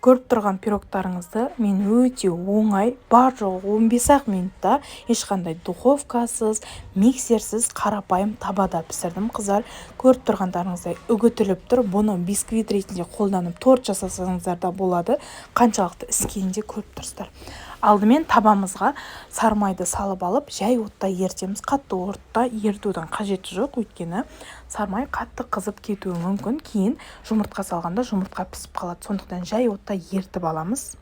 Көріп тұрған пирогтарыңызды мен өте оңай, бар жоғы 15-ақ минутта, ешқандай духовкасыз, миксерсіз, қарапайым табада пісірдім, қыздар. Көріп тұрғандарыңыздай, үгітіліп тұр. Бұны бисквит ретінде қолданып, торт жасасаңыздар да болады. Қаншалықты іскенін де көріп тұрсыздар. Алдымен табамызға сары майды салып алып, жай отта ерітеміз. Қатты отта ерітудің қажеті жоқ, өйткені сары май қатты қызып кетуі мүмкін. Кейін жұмыртқа салғанда жұмыртқа пісіп қалады. Сондықтан жай отта ерітіп аламыз.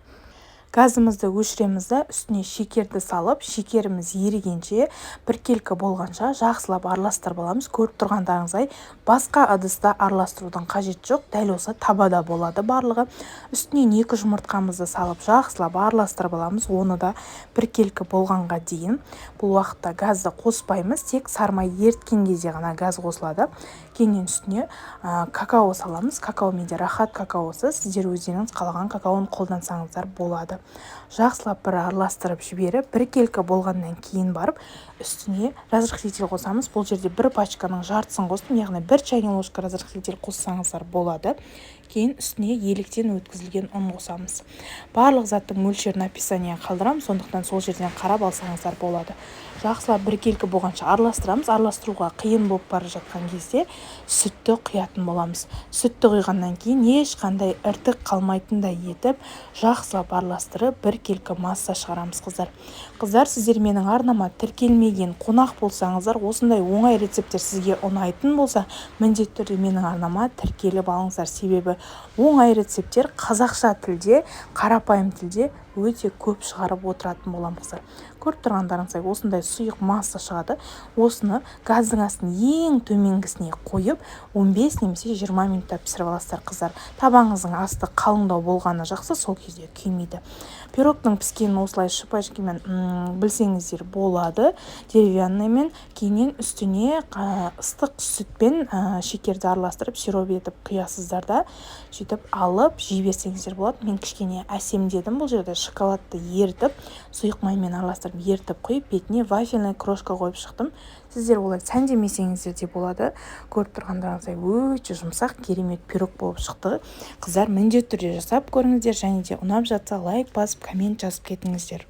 Газымызды өшіреміз да, үстіне шекерді салып, шекеріміз ерігенше, біркелкі болғанша жақсылап араластырып аламыз. Көріп тұрғандарыңыздай, басқа ыдыста араластырудың қажеті жоқ, дәл осы табада болады барлығы. Үстінен екі жұмыртқамызды салып, жақсылап араластырып аламыз, оны да біркелкі болғанға дейін. Бұл уақытта газды қоспаймыз, тек сары май еріткен кезде ғана газ қосылады. Кейіннен үстіне какао саламыз. Какао менде «Рахат» какаосы, сіздер өздеріңіз қалаған какаоны қолдансаңыздар болады. Жақсылап бір араластырып жіберіп, біркелкі болғаннан кейін барып үстіне разрыхлитель қосамыз. Бұл жерде бір пачканың жартысын қостым, яғни бір чайный ложка разрыхлитель қоссаңыздар болады. Кейін үстіне електен өткізілген ұн қосамыз. Барлық заттың мөлшерін описание қалдырамын, сондықтан сол жерден қарап алсаңыздар болады. Жақсылап біркелкі болғанша араластырамыз. Араластыруға қиын болып бара жатқан кезде сүтті құятын боламыз. Сүтті құйғаннан кейін ешқандай іртік қалмайтындай етіп жақсылап араластырып, біркелкі масса шығарамыз, қыздар. Қыздар, сіздер менің арнама тіркелмеген қонақ болсаңыздар, осындай оңай рецепттер сізге ұнайтын болса, міндетті түрде менің арнама тіркеліп алыңыздар. Себебі оңай рецепттер қазақша тілде, қарапайым тілде өте көп шығарып отыратын боламын, қыздар. Көріп тұрғандарыңыздай, осындай сұйық масса шығады. Осыны газдың астын ең төменгісіне қойып, 15 немесе 20 минутта пісіріп аласыздар, қыздар. Табаңыздың асты қалыңдау болғаны жақсы, сол кезде күймейді. Пирогтың піскенін осылай шпажкамен білсеңіздер болады, деревянныймен. Кейіннен үстіне ыстық сүтпен шекерді араластырып, сироп етіп құясыздар да, сөйтіп алып жей берсеңіздер болады. Мен кішкене әсемдедім. Бұл жерде шоколадты ерітіп, сұйық маймен араластырып, ерітіп құйып, бетіне вафельный крошка қойып шықтым. Сіздер олай сәндемесеңіздер де болады. Көріп тұрғандарыңыздай, өте жұмсақ, керемет пирог болып шықты. Қыздар, міндетті түрде жасап көріңіздер және де ұнап жатса, лайк басып, коммент жазып кетіңіздер.